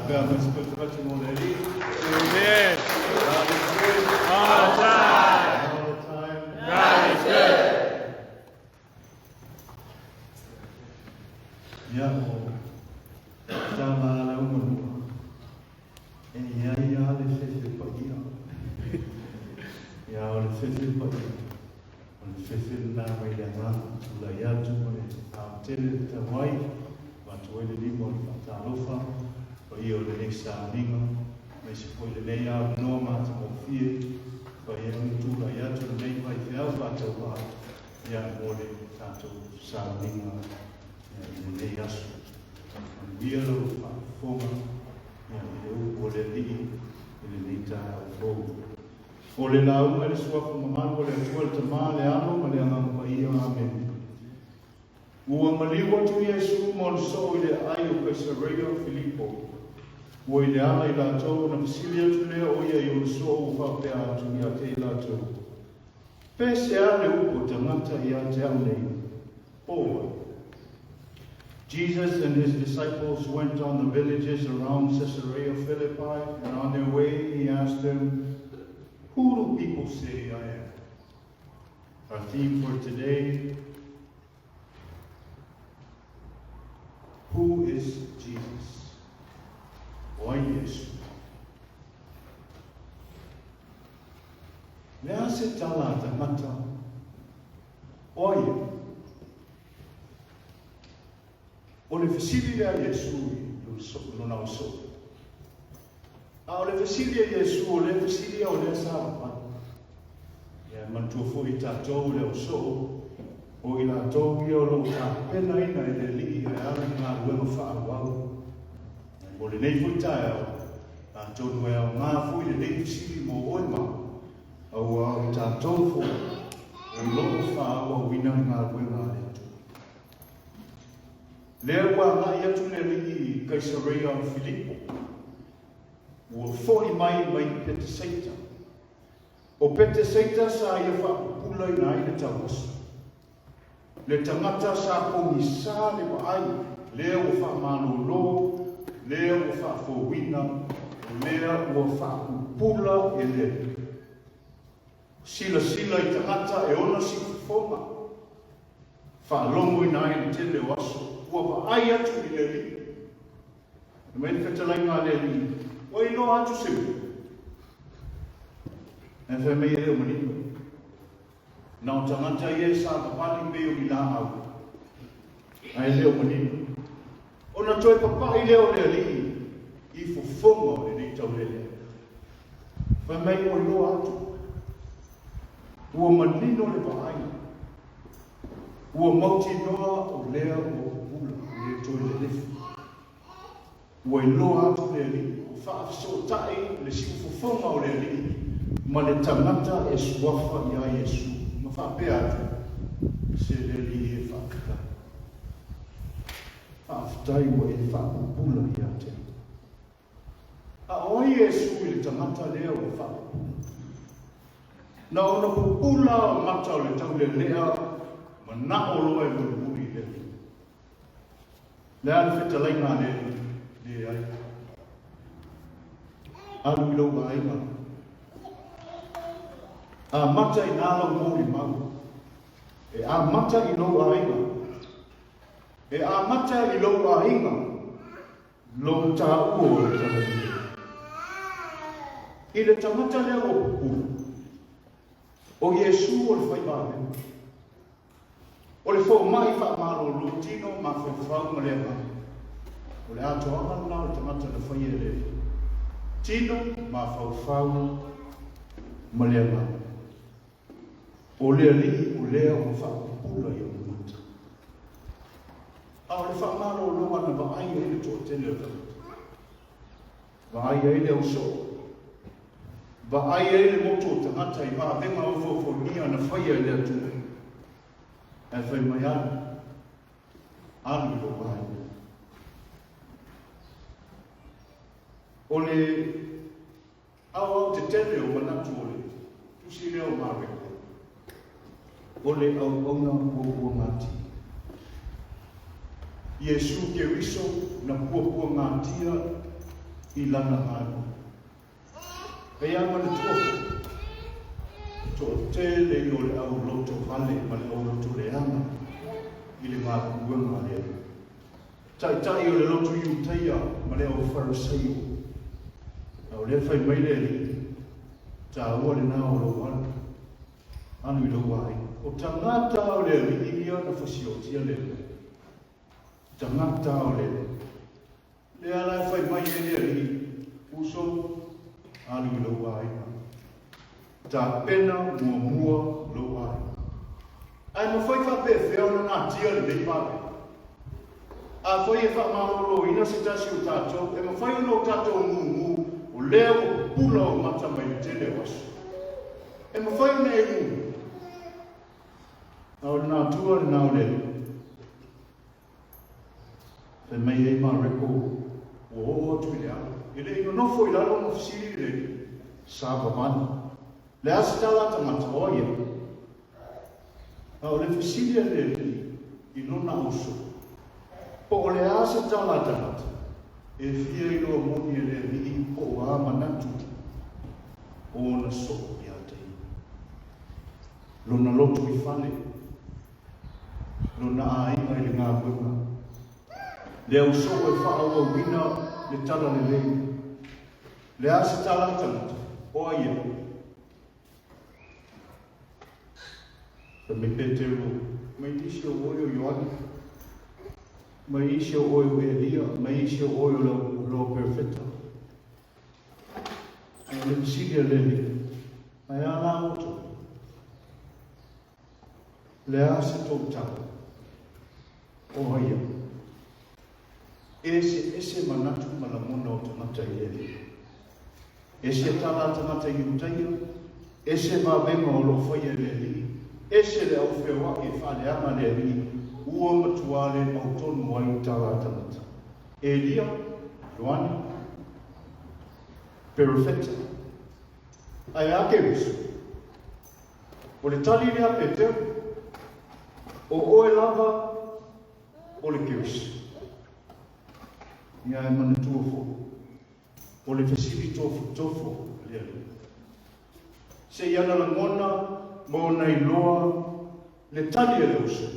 Faapea mai se patifati mo le Alii. Amen. God is good. All the time. All the time. God is good. Ia o tala a le aumanua, e i ai lava le fefe paia. Ia o le fefe paia, o le fefe lena mai le agaga, tulai atu ma le aotele le tauai, avatu ai le lima o le faatalofa, paia o lenei sauniga, aemaise foi lenei avanoa matagofie, fai ai ona tulai atu lenei faifeau faatauvaa, ia mo le tatou sauniga ia i lenei aso. Manuia lau faafofoga ia i le upu a le Alii i lenei taeao fou. O le lauga i le Suafa mamalu o le Atua le Tama, le Alo ma le Agaga Paia. Amene. Ua maliu atu Iesu ma ona soo i le aai o Kaisareia o Filipo. Ua i le ala i latou ona fesili atu lea o ia i ona soo ua faapea atu ia te i latou, Pe sea le upu a tagata ia te au nei, po o ai? Jesus and his disciples went on the villages around Caesarea Philippi, and on their way he asked them, Who do people say I am? Our theme for today, Who is Jesus? O ai Iesu? Le a se tala a tagata? O ai ia? O le fesili lea a Iesu i lona ausoo. A o le fesili a Iesu, o lea fesili ia o lea sa vavai. Ia manatua foi i tatou le ausoo, o i latou ia o lo o tapenaina e le Alii e ala i galuega faaauau. Mo lenei foi taeao, atonu e aoga foi lenei fesili mo oe ma au, aua o i tatou foi o lo o faaauauina le galuega a le Atua. Lea ua agai atu le Alii i Kaisareia o Filipo, ua foi mai mai Petesaita. O Petesaita sa ia faapupulaina ai le tauaso. Le tagata sa pogisa le vaai, lea ua faamalolo, lea ua faafouina, lea ua faapupula e le Alii. Silasila i tagata e ona siufofoga, faalogoina ai le tele o aso, ua vaai atu i le Alii. Fai mai le fetalaiga a le Alii, Ua iloa atu se mea? Ae fai mai e le o manino. Na o tagata ia e savavali pei o ni laau, ae le o manino. Ona toe papai lea o le Alii i fofoga o lenei taulelea. Fai mai ua iloa atu, ua manino le vaai, ua mautinoa o lea ua pupula, e le toe lelefu. Ua iloa atu le Alii, ua faafesootai le siufofoga o le Alii ma le tagata e suafa iā Iesu, ma faapea atu, Se le Alii e faafetai. Faafetai ua e faapupula ia te au. A o ai Iesu i le tagata lea ua faapupula? Na ona pupula o mata o le taulelea manao loa e mulimuli i le Alii. Le a le fetalaiga a le Alii? Leai. Alu i lou aiga. Amata i nā lau molimau. E amata i lou aiga. E amata i lou aiga lou taua o le Talalelei. I le tagata lea ua pupula, o Iesu o le faiva mea. O le fomai faamalolo tino, mafaufau ma le agaga. O le atoaga lena o le tagata na faia e le Alii. Tino, mafaufau ma le agaga. O le Alii o lea ua faapupula i ona mata. A o le faamalologa na vaai ai le toatele o tagata. Vaai ai le ausoo. Vaai ai le motu o tagata i vavega ofoofoniga na faia e le Atua. Ae fai mai, Alu, alu i lou aiga. O le aoaotetele o manatu o le tusi lea o Mareko, o le auauna puapuagatia. Iesu Keriso na puapuagatia. i lana galuega. E ia manatua foi, toatele ia o le au loto vale ma le au loto leaga i le galuega a le Alii. Taitai o le loto Iutaia ma le au Fariseio. A o lea fai mai le Alii, taua lena o lou alu, alu i lou aiga. O tagata o le Alii ia na fasiotia le Alii. Tagata o le Alii. Lea la e fai mai ai le Alii, uso, alu i lou aiga. Tapena muamua lou aiga. Ae mafai faapefea ona natia lenei vavega? Afai e faamaloloina se tasi o tatou, e mafai ona o tatou gugu o lea ua pupula ou mata mai le tele o aso. E mafai ona e gugu. A o le natura lena o le Alii. Fai mai ai Mareko, ua oo atu i le ala. E le i nonofo i lalo ma fesili le alii, Savavali, le a se tala a tagata, o ai au? A o le fesili a le alii i lona uso, Po o le a se tala a tagata? E fia iloa moni e le alii po o a manatu o ona soo ia te ia. Lona loto i fale. Lona aiga i le galuega. Le ausoo e faaauauina le tala lelei. Le a se tala a tagata? O ai au? Fai mai Peteru, mai nisi o oe o Ioane, mai isi o oe o Elia, mai isi o oe o lau perofeta. A o le fesili a le Alii, ae a la outou? Le a se tou tala? O ai au? Eseese manatu ma lagona o tagata i le Alii. Ese tala a tagata Iutaia, ese vavega o lo o faia e le Alii, ese le au feoai e faaleaga le Alii, ua matua le mautonu ai tala a tagata. Elia, Ioane, Perofeta. Ae a Keriso? O le tali lea a Peteru, O oe lava o le Keriso. Ia e manatua foi, o le fesili tofotofo a le Alii. Se i ana lagona ma ona iloa le tali a le uso.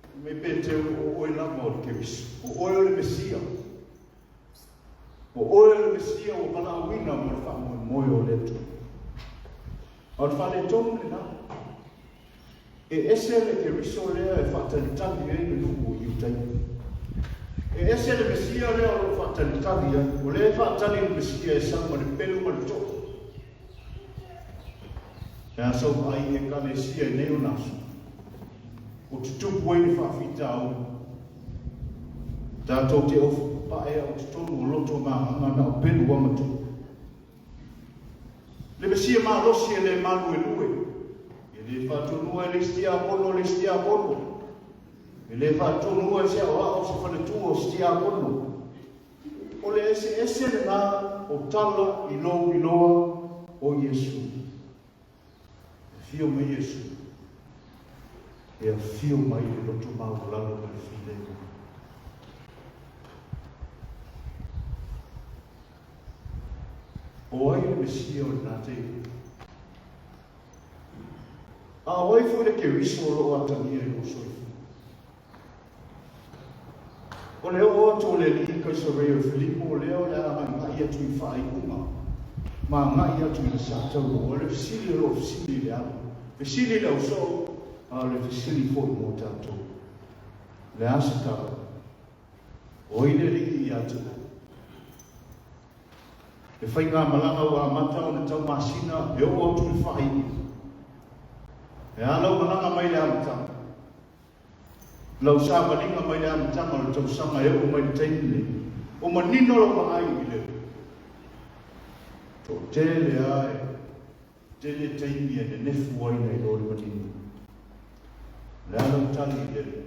Fai mai Peteru, O oe lava o le Keriso, o oe o le Mesia. O oe o le Mesia ua valaauina mo le faamoemoe o le Atua. A o le faaletonu lena, e ese le Keriso lea e faatalitali ai le nuu o Iutaia. E ese le Mesia lea o lo o faatalitali ai, o lea e faatali le Mesia e sau ma le pelu ma le too. E a sau vaai i Ekalesia i nei ona aso, o tutupu ai le faafitauli. Tatou te ofu papae a o totonu o loto ma agaga na o pelu a ma too. Le Mesia malosi e le maluelue, e le faatonuina e le isi tiakono le isi tiakono, e le faatonuina e se aoao se faletua o se tiakono. O le eseese lena o tala i lou iloa o Iesu. E afio mai Iesu, e afio mai i le loto maualalo ma le filemu. O ai le Mesia o lena taimi? A o ai foi le Keriso o lo o atagia i lou soifua? O le oo atu o le Alii i Kaisareia o Filipo, o lea o le a agaigai atu i faaiuga ma agai atu i le sataua. O le fesili o lo o fesili i le ala, fesili i le ausoo, a o le fesili foi mo tatou. O le a se tala? O ai le Alii ia te oe? Le faigamalaga ua amata ona tau masina e oo atu i le faaiuga. E a lau malaga mai le amataga? Lau savaliga mai le amataga o le tausaga e oo mai le taimi lenei, o manino lau vaai i le toatele a e tele taimi e nenefu ai nai lo le manino. O le a lau tali i le Alii?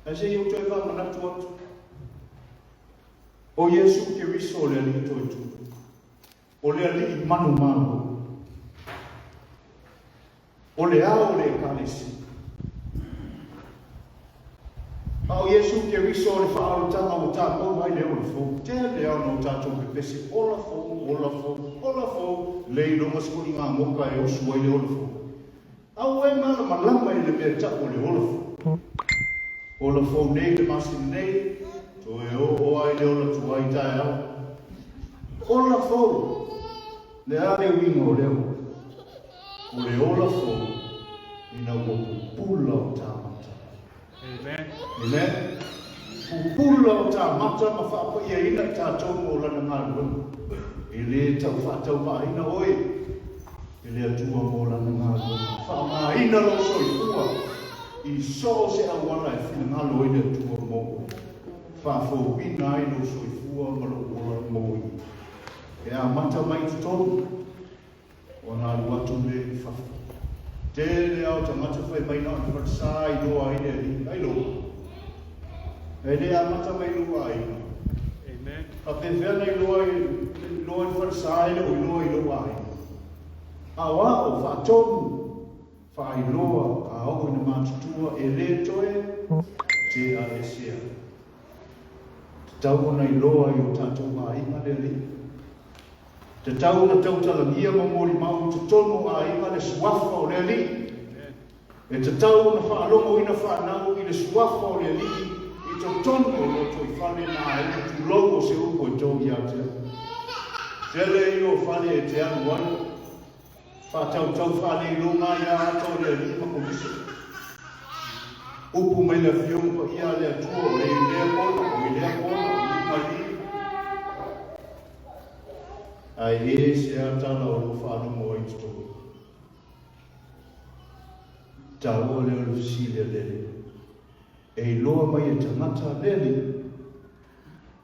Ae se i ou toe faamanatu atu, o Iesu Keriso o le Alii Toetupu, o le Alii manumalo. O le ao o le Ekalesia. A o Iesu Keriso o le faaolataga ua tatou ai le ola fou. Tele ao na o tatou. tatou pepese ola fou, ola fou, ola fou, le iloga se koliga moka e osu ai le ola fou. Aua e malamalama i le mea e ta'u o le ola fou. Ola fou nei le masina nei, toe oo ai le ola tuai taeao. Ola fou, le a le uiga o lea upu? O le ola fou ina ua pupula o ta mata. Amen. Amen. Pupula o ta mata ma faapaiaina i tatou mo lana galuega. E lē tau faatauvaaina oe e le Atua mo lana galuega. Faaaogaina lou soifua i so o se auala e finagalo ai le Atua mo oe. Faafouina ai lou soifua ma lou ola mo ia. E amata mai i totonu ona alu atu lea i fafo. Tele lava o tagata fai mai na o le falesa e iloa ai le Alii. Ailoga. E le amata mai lou aiga. Amen. Faapefea na iloa iloa i le falesa e le o iloa i lou aiga. A o a'o faatonu faailoa a oo ina matutua e lē toe tea esea. Tatau ona iloa i o tatou aiga le Alii. Tatau ona tautalagia ma molimau i totonu o aiga le suafa o le Alii. Amen. E tatau ona faalogoina fanau i le suafa o le Alii i totonu o lotoifale ma aiga tulou o se upu e tou ia te au. Tele ia o fale e te alu ai, faatautau faaleiloga ai lava ata o le Alii ma Kolisi. Upu mai le Afioga Paia a le Atua o le i lea kona, o i lea kona, o i mali. Ae e se a tala o loo faalogo ai i totonu. Taua lea o le fesili a le Alii. E iloa mai e tagata le Alii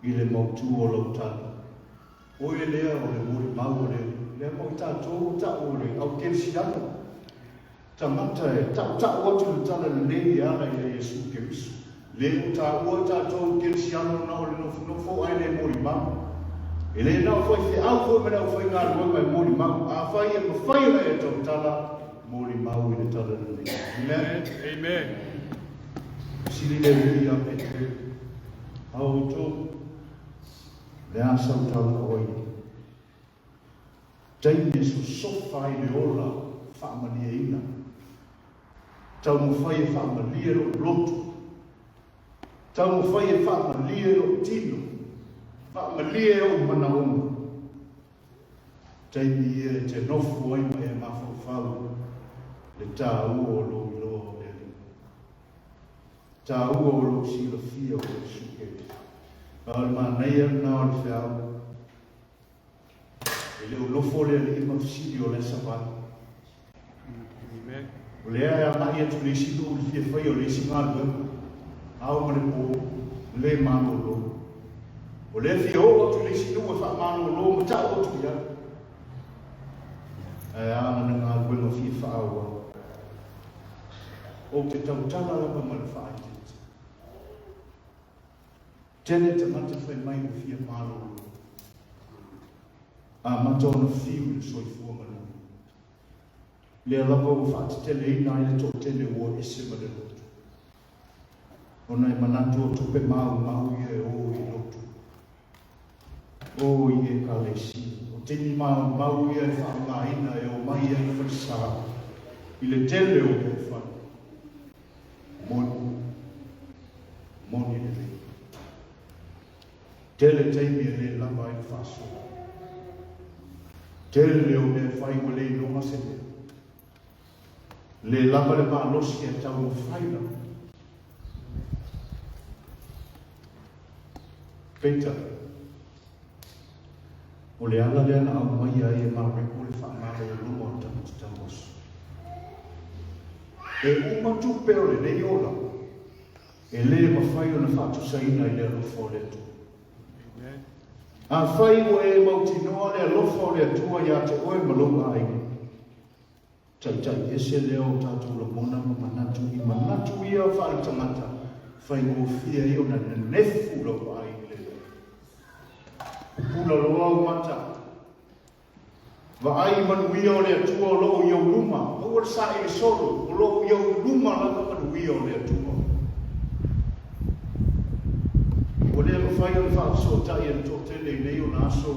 i le mautū o lau tala. Oe lea o le molimau o le Alii. Lea mo i tatou o ta'u o le au kerisiano. Tagata e ta'uta'u atu le tala lelei e ala ia Iesu Keriso. Le o taua i tatou kerisiano na o le nofonofo ae le molimau. E le na o faifeau foi ma le aufaigaluega e molimau. Afai e mafai ona e tautala, molimau i le tala lelei. Amen. Amen. Fesili le Alii ia Petere, a outou, le a sau tala o ai? Taimi e sosofa ai le ola faamalieina. Taumafai e faamalie lou loto. Taumafai e faamalie lou tino. Faamalie ou manaoga. Taimi ia e te nofo ai ma e mafaufau le taua o lou iloa o le Alii. Taua o lou silafia o Iesu Keriso. A o le manaia lena o le feau. E le o nofo le Alii ma fesili o le savali. Amen. O lea e agai atu le isi nuu i le fia faia o le isi galuega, ao ma le po, le malolo. O lea fia oo atu i le isi nuu e faamalolo ma ta'u atu i ai. Ae a lana galuega fia faaauau? Ou te tautala lava ma le faaeteete. Tele tagata fai mai ua fia malolo. Amata ona fiu i le soifua manuia. Lea lava ua faateteleina ai le toatele ua ese ma le lotu. Ona e manatu o tupe maumau ia e o i lotu. O i ekalesia. O taimi maumau ia e faaaogaina e omai ai falesa i le tele o mea e fai. Moni. Moni lelei. Tele taimi e le lava ai le faasoa. Tele o mea e fai ua le iloga se mea. Le lava le malosi e taumafai lava. Peitai, o le ala lea na aumaia ai e Mareko le faamalologa o le tagata tauoso. E uma tupe o lenei ola, e lē mafai ona faatusaina i le alofa o le Atua. Amen. Afai ua e mautinoa le alofa o le Atua ia te oe ma lou aiga, taitai ese lea o tatou lagona ma manatu i manatu ia faaletagata, faigofie ai ona nenefu lau vaai i le Alii. Pupula loa ou mata, vaai i manuia o le Atua o loo i ou luma, aua le saili solo, o loo i ou luma lava manuia o le Atua. Ua le mafai mafai ona faafesootai e le toatele i nei ona aso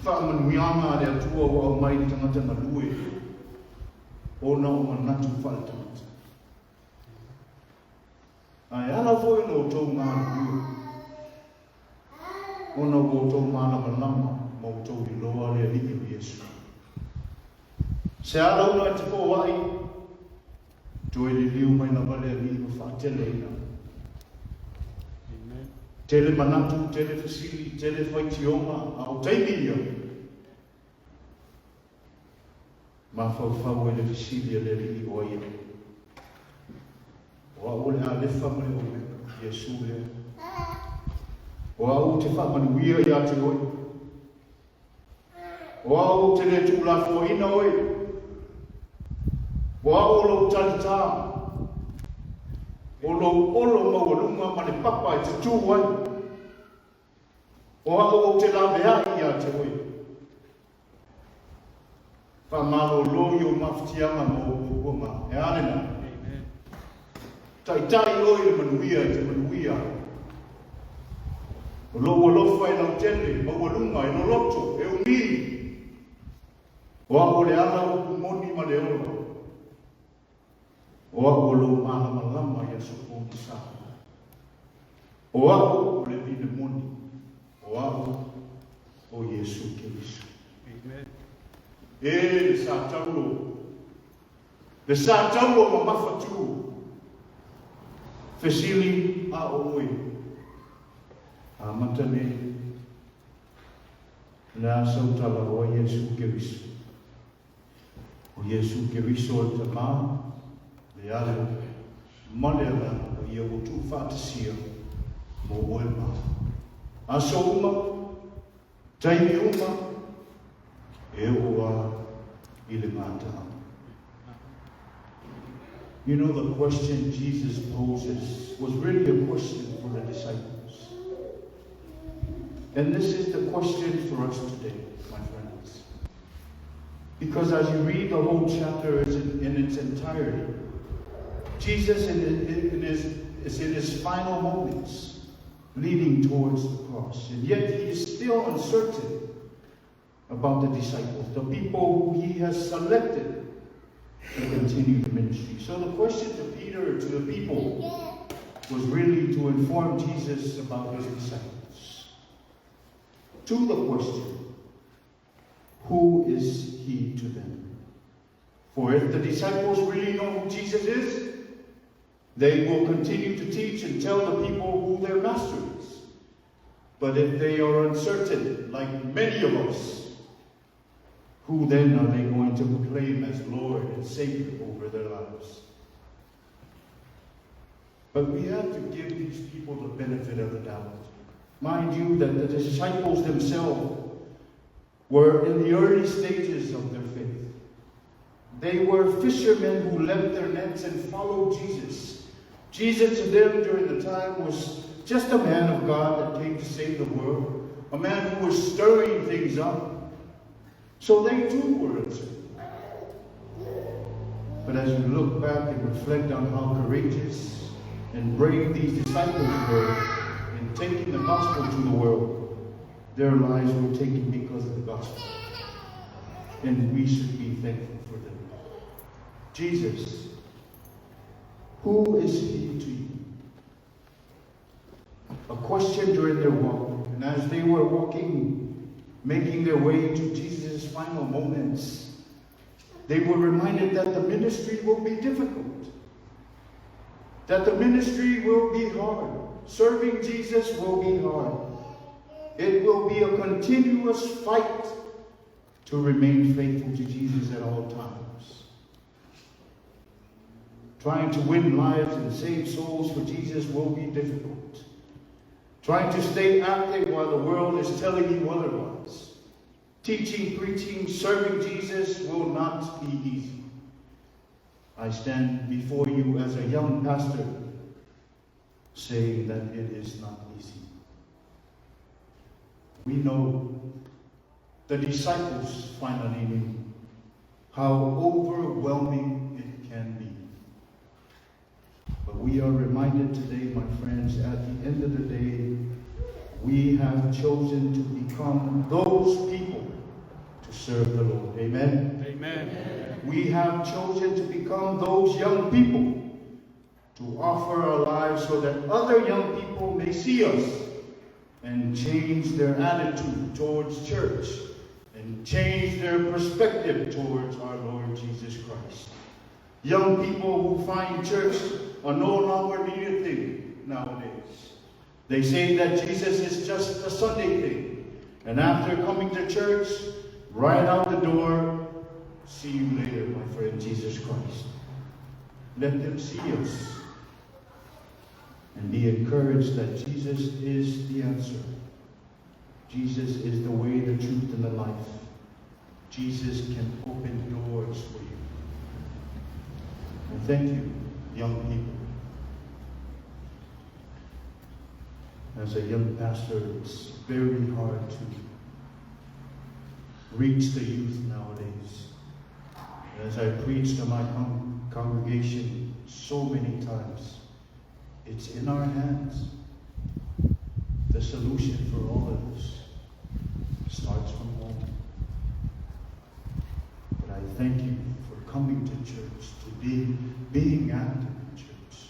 faamanuiaga a le Atua ua aumai i le tagata galue ona o manatu faaletagata. Ae ala foi ona outou galulue, ona ua outou malamalama ma outou iloa le Alii o Iesu. Se ala una e te foai, toe liliu mai lava le Alii ma faateleina. Amen. Tele manatu, tele fesili, tele faitioga, a o taimi ia, mafaufau ai le fesili a le Alii o ai au. O au o le Alefa ma le Omeka, Iesu lea. O au ou te faamanuia ia te oe. O au ou te le tuulafoaina oe. O au o lou talitā. O lou olo maualuga ma le papa e te tū ai. O au ou te laveai ia te oe. Faamalolo i ou mafatiaga ma ou puapuaga. E a lena? Amen. Taitai oe i le manuia e te manuia ai. O lou alofa e lautele, maualuga, e loloto, e umi. O au o le ala upu moni ma le ola. O au o lou malamalama i aso pogisa. O au o le vine moni. O au o Iesu Keriso. Amen. E le sa taulo, le sa taulo mamafa tu. Fesili a o oe. Amata nei. Le a sau tala o Iesu Keriso. O Iesu Keriso le Tama, le Alo, ma le Agaga Paia ua tuufaatasia mo oe ma au. Aso uma, taimi uma, e oo a i le gataaga. You know, the question Jesus poses was really a question for the disciples. And this is the question for us today, my friends. Because as you read the whole chapter in its entirety, Jesus is in his final moments leading towards the cross. And yet he is still uncertain about the disciples, the people who he has selected to continue the ministry. So the question to Peter, to the people, was really to inform Jesus about his disciples. To the question, who is he to them? For if the disciples really know who Jesus is, they will continue to teach and tell the people who their master is. But if they are uncertain, like many of us, who then are they going to proclaim as Lord and Savior over their lives? But we have to give these people the benefit of the doubt. Mind you that the disciples themselves were in the early stages of their faith. They were fishermen who left their nets and followed Jesus. Jesus to them during the time was just a man of God that came to save the world, a man who was stirring things up. So they too were uncertain. But as you look back and reflect on how courageous and brave these disciples were in taking the gospel to the world, their lives were taken because of the gospel. And we should be thankful for them. Jesus, who is he to you? A question during their walk. And as they were walking, making their way to Jesus' final moments, they were reminded that the ministry will be difficult, that the ministry will be hard. Serving Jesus will be hard. It will be a continuous fight to remain faithful to Jesus at all times. Trying to win lives and save souls for Jesus will be difficult. Trying to stay active while the world is telling you otherwise. Teaching, preaching, serving Jesus will not be easy. I stand before you as a young pastor saying that it is not easy. We know the disciples finally knew how overwhelming it can be. But But we are reminded today, my friends, at the end of the day, we have chosen to become those people to serve the Lord. Amen? Amen. We have chosen to become those young people to offer our lives so that other young people may see us and change their attitude towards church and change their perspective towards our Lord Jesus Christ. Young people who find church are no longer needed thing nowadays. They say that Jesus is just a Sunday thing. And after coming to church, right out the door, see you later, my friend, Jesus Christ. Let them see us and be encouraged that Jesus is the answer. Jesus is the way, the truth, and the life. Jesus can open doors for you. And thank you, young people. As a young pastor, it's very hard to reach the youth nowadays. As I preach to my congregation so many times, it's in our hands. The solution for all of this starts from home. But I thank you for coming to church, to being active in church.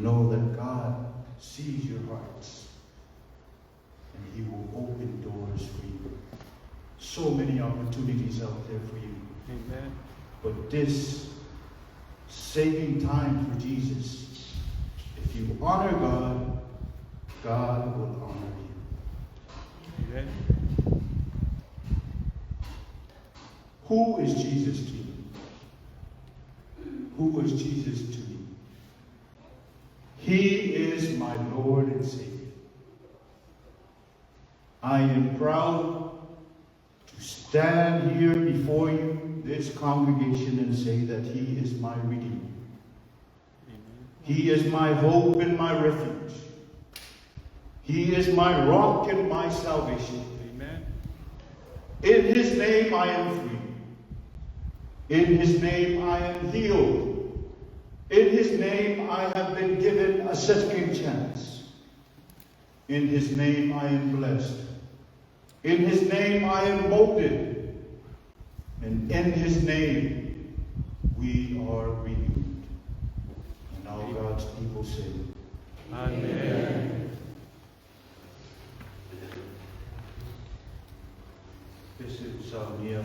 Know that God sees your hearts and He will open doors for you. So many opportunities out there for you. Amen. But this saving time for Jesus, if you honor God, God will honor you. Amen. Who is Jesus to you? Who is Jesus to me? He is my Lord and Savior. I am proud to stand here before you, this congregation, and say that He is my Redeemer. Amen. He is my hope and my refuge. He is my rock and my salvation. Amen. In His name I am free. In His name I am healed. In His name I have been given a second chance. In His name I am blessed. In His name I am molded. And in His name we are renewed. And all God's people say, Amen. This is Saunia.